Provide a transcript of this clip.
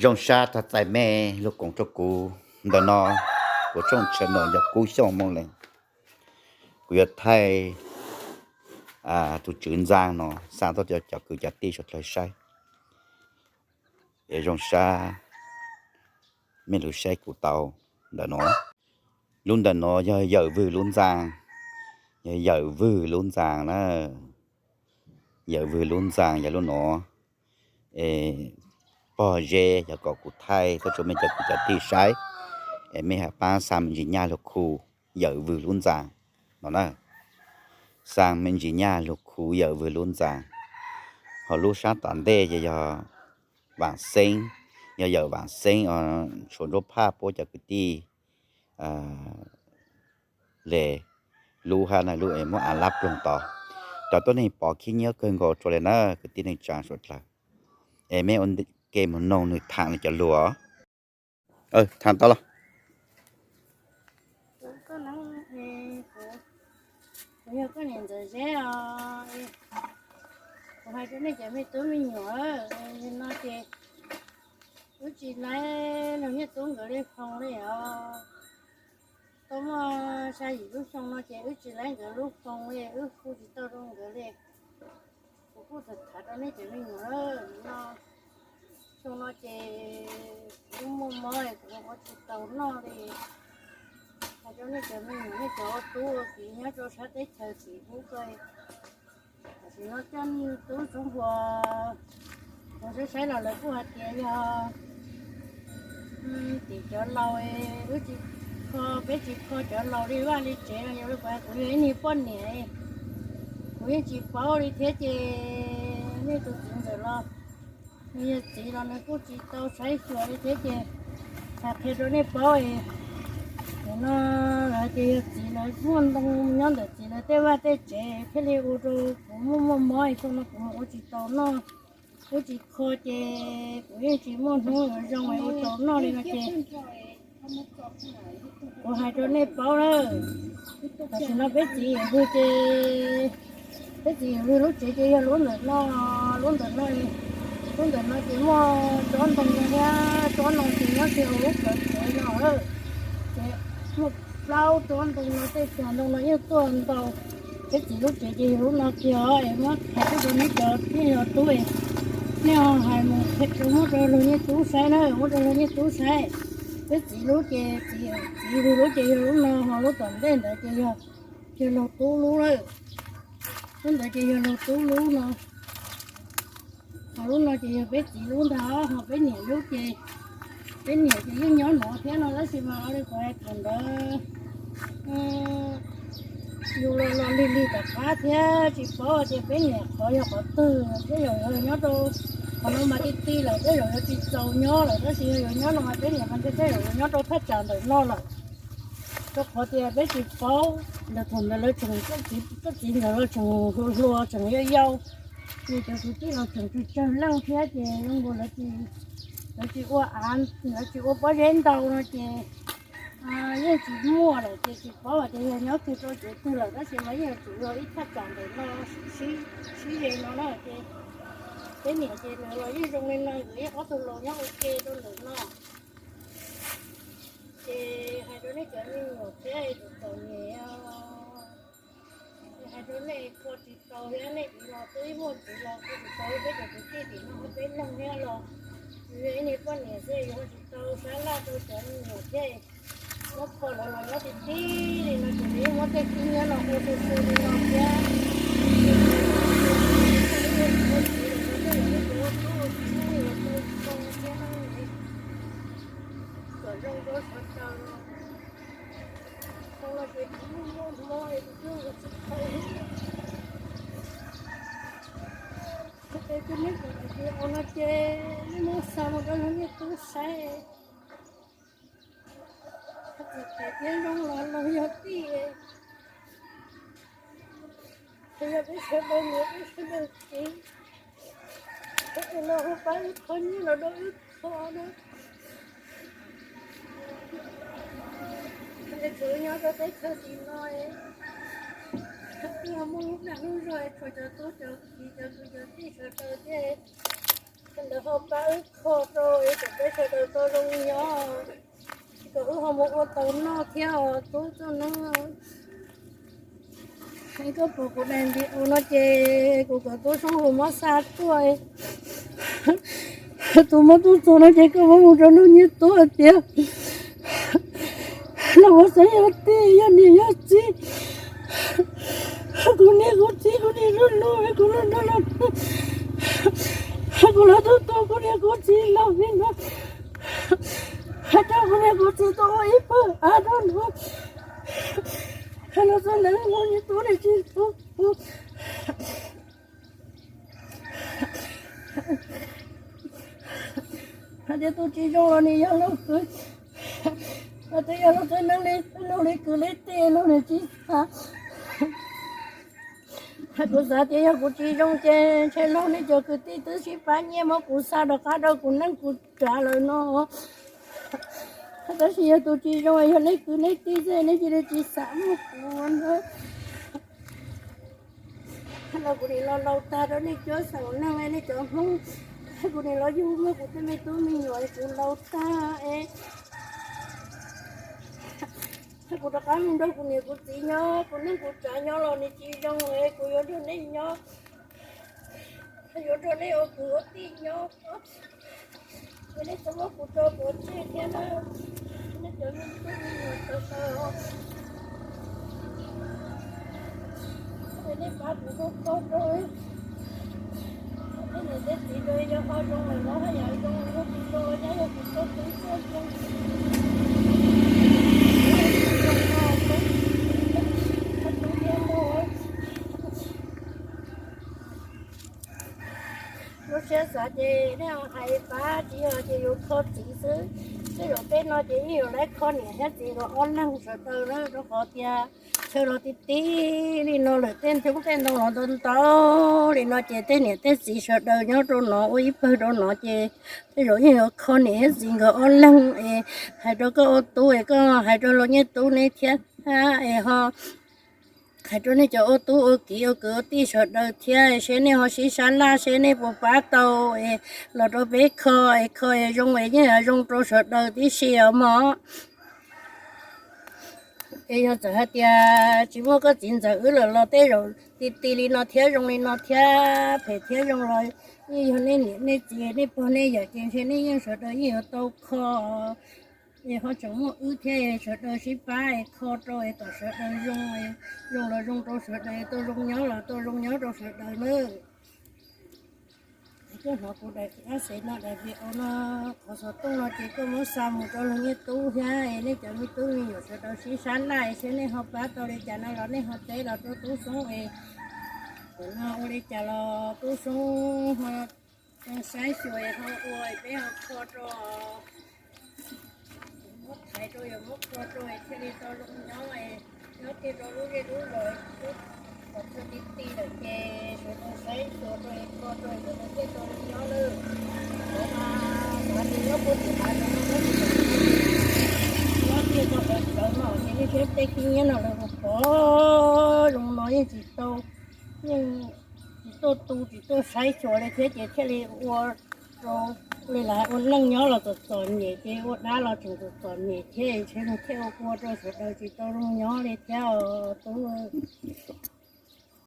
Zoo sab tag txais mej lug koom rua kuv ntawm no, kuv tshooj channel yog Kub Xyooj Mooj Lees. Kuv yuav thaij tus tswv ntxaa no xa tuaj rua cov kwv cov tij suav dlawg saib. Es zoo sab mej lug saib kuv tau ntawm no. Lub ntawm no yog Yawm Vwg lub ntxaa, yog Yawm Vwg lub ntxaa na. Yawm Vwg lub ntxaa yog lub no. Es pog ze yog kom kuv thaij tuaj rua mej cov kwv cov tij saib, es mej ho paab xa me ntsis nyaj lug khu Yawm Vwg lub ntxaa no na. Xa me ntsis nyaj lug khu Yawm Vwg lub ntxaa. Ho lub sab tom ntej ces yog Vaam Xeeb, yog Yawm Vaam Xeeb os, tshuav nruab phaj puab cov kwv tij le lub hab na, lub es muab av lab ploog tod. Cov tuab neeg pov khib nyiab kawg nkaus rua le na kwv tij neej tsaa suav dlawg. Es mej ua ke moog noog nwg thaam nwg cov lug. Thaam tau los. Kuv yog koj niam ntxawm Zeb os. Kuv has rua nej cov me tub me nyuam, no ces wb tsi laib Loog Nyiaj Tub nkawd le foos le os. Tau muaj xya yim lub xyoo no ces wb tsi laib nkawd lub foos le, wb kuj tsi tau zoo nkawd le. Kuv kuj tham tham rau nej cov me nyuam no, xyoo no ces kuv muaj mob kuv ua tsi tau noj li. Has rau nej cov me nyuam, nej cov ua tub ua kiv nyob rau sab teb chaws tim ub ko, tam sim no coj tub Txoov Huas, kuv saib saib los lawv kuj hais tias yog tim cov laus, wb tsi kho, peb tsi kho cov laus li vaj li tsev no. Yog li kuv, kuv yog ib niag poj niam, kuv yeej tsi paub li thiab ces nej tus txiv ntxawm los, nws yog txiv los nws kuj tsi tau saib xyuas li thiab ces hais qhia rau nej paub. Nim no lawv tias yog txiv lawv muaj ntoo nyob ntawm txiv lawv tej vaj tej tsev thiaj li ua rau kuv muaj muaj mob, xyoo no kuv mus ua tsis tau noj, ua tsis kho ces kuv yeej tsis muaj hnub yuav zoo ua tau noj li no ces kuv hais rau nej paub lawm. Tam sim no peb txiv Yawm Vwg ces, peb txiv Yawm Vwg lub tsev ces yog lub ntawm no, lub ntawm no, lub ntawm no ces muaj tsob ntoo no thiab, tsob ntoo ces nyob kiag hauv lub plawv tsev no. Ces muaj plaub tsob ntoo no, tej cag ntoo no yeej tuaj ntau. Peb txiv lub tsev ces yog lub no kiag es muab hais tuaj rau neb cov tij laug tub, nej ho hais mus qhia rau, muab rau Loog Nyiaj Tub saib na, muab rau Loog Nyiaj Tub saib. Peb txiv lub ces, txiv Vwg lub ces yog lub no, ho lub tom ntej ntawd ces yog, yog Laug Tub lub lawm. Lub ntawd ces yog Laug Tub lub no. Ho lub no ces yog peb txiv lub ntag, ho peb niam lub ces, peb niam ces yeej nyob no thiab no tab sis mas ua li kuv hais thaum ntawd yus los los lig lig tom qab thiab tsis paub tias peb niam qhov yog qhov twg, tej zaum yuav nyob rau qhov no mas ti ti lawm, tej zaum yuav tsis txaus nyob lawm, tab sis yog yuav nyob no mas peb niam mas ntshe tej zaum yuav nyob rau thaj tsam ntawm no lawm. Rau qhov tias peb tsis paub, ntawm thaum ntawd lawv tseem, txoj txiv ntawd los tseem hluas hluas tseem yau yau, ces cov kwv tij los tseem tsawg tsawg leej thiab ces zoo nkaus lawv tsis ua av, lawv tsis ua pob zeb ntau no ces yeej tsis muaj lawm ces tsis paub hais tias yog nyob twg rau tsev twg lawm, tab sis mas yeej yuav tsum yog ib thaj tsam ntawm no sib ze no na ces peb niam ces nws los yeej zoo li no, nkawd yeej ob tug laus nyob ua ke rau ntawm no. Ces hais rau nej cov me nyuam thiab tus txom nyem, hais rau nej kho tsis tau thiab, nej tsis los twb muaj txiv los kho tsis tau, peb cov kwv tij tim no peb leeg thiab los, yog ib niag poj niam xwb yuav ua tsis tau sab laj rau cov me nyuam thiab. Muab kho lawv los nyob tib tib li no ces yeej muab tej khib nyiab no ua tu tu li no thiab. Kom zoo rau sawv daws, tau los ces kuv muaj mob es kuv twb ua tsis tau. Es kuv neb kom tias ua no ces nej muab xa mus rau Loog Nyiaj Tub saib. Txiv thiab zoo los los yog tij, yog peb sawv daws niam peb sawv daws txiv, es los ho pab wb kho nyiaj los rau wb kho na. Es tsuav nyob rau teb chaws tim no, twb ho muaj lub dag lub zog, tshuav cov tub cov kiv cov kwv cov tij sawv daws thiab. Ntawd ho pab wb kho rau kom peb sawv daws tau zoo nyob, kom wb ho mus ua tau noj thiab os tub txoj neeb. Es koj pom kuv daim video no ces kuv kom tub Soob hu mob xa tuaj. Tus mob tub txog no ces koj muab mus rau Looj Nyiaj Tub hais tias los ua xeeb yog tij yog niam yog txiv. Kuv niam kuv txiv kuv niam lub lub kuv lub lub los, kuv los tuaj tua kuv niam kuv txiv los li no. Hais rau kuv niam kuv txiv tuaj ua ib pawg av rau no. Hais los txog ntawd Looj Nyiaj Tub nws tsis pub. Hais tias tus tsis zoo los nws yog Looj kwv, hais tias yog Looj txoj neeb li, Looj li kwv li tij Looj nws tsis xav. Kuv xav tias yog kuv tsis zoo ces ntshe Looj nej cov kwv tij twb sib pab nyiaj muab kuv xa rov qab rau kuv neej kuv tsav lawm no. Tab sis yog tus tsis zoo yog nej kwv nej tij xwb nej cia li tsis xav muab kuv ntag. Los kuv nim los laus tag rau nej cov xeem neeg nej cov Hmoob, kuv nim los yug muaj kuv tej me tub me nyuam kuv laus tag es kuv rov qab mus nrog kuv niam kuv txiv nyob, kuv neej kuv tsav nyob los nws tsis zoo es kuv yuav nrog nej nyob, yuav nrog nej ua kwv ua tij nyob. Es nej txhob muab kuv tso pov tseg thiab na, nej cov me tub me nyuam sawv daws. Es nej pab kuv kho kho rau, nej niam tej txiv rau yog ho zoo lawm los haj yam zoo, yog tsis zoo los nyab yog kuv txoj kev tuaj zoo. Lub siab xav ces nej hais pab tsis yog ces yuav kho txiv xwb. Tej zaum tej no ces yeej yuav lawv kho niam thiab txiv nkawd ob leeg sawv daws na, rau qhov tias chaw los ti ti li no lawm, tej ntoo tej ntoo los ntau ntau li no ces tej niam tej txiv sawv daws nyob rau no ua ib pawg rau no ces tej zaum yeej yuav kho niam thiab txiv nkawd ob leeg es hais rau koj ua tub es koj hais rau Looj Nyiaj Tub neb thiab es ho hais rau nej cov ua tub ua kiv ua kwv ua tij sawv daws thiab seb nej ho sib sab laj seb nej puas pab tau es los rau peb kho es kho es zoo es yeej zoo rau sawv daws tib si os mog. Es yog txawm hais tias tsis muaj koj txiv ntxawm wb lawm los tej zaum ti ti li no thiab zoo li no thiab phem thiab zoo los yeej yog nej niam nej txiv nej pog nej yawm ces ntshe nej yeej sawv daws yeej yuav tau kho. Es ho tseem muaj wb thiab sawv daws sib pab es kho rau es kom sawv daws zoo, zoo los zoo rau sawv daws, tau zoo nyob los tau zoo nyob rau sawv daws nawb. Koj hnov kuv daim ab xev no daim video no qhov xov tooj no ces koj muab xa mus rau Looj Nyiaj Tub thiab es nej cov me tub me nyuam sawv daws sib sab laj es seb nej ho pab tau li cas no los nej ho teb los rau tub Soob es, no ua li cas los tub Soob ho saib xyuas ho ua peb ho kho rau, muab thaiv rau yog muab kho rau thiaj li tau zoo nyob, nyob kiag rau lub zej lub zos, lub qhov chaw ti ti lawm ces sawv daws saib xyuas rau kho rau sawv daws thiaj tau zoo nyob lawm. Qhov mas xav tias nyob puag tim hav zoov no, nyob kiag rau qhov txawv no ces nej thiab tej khib nyiab no lawv pom zoo no yeej tsis tau, yeej tsis tuaj tu tsis tuaj saib xyuas li thiab ces thiaj li ua rau li lawv ua neej nyob los txom txom nyem ces ua dab los tseem txom txom nyem thiab, ntshe thiaj ua ua rau sawv daws tsis tau zoo nyob li thiab os tub.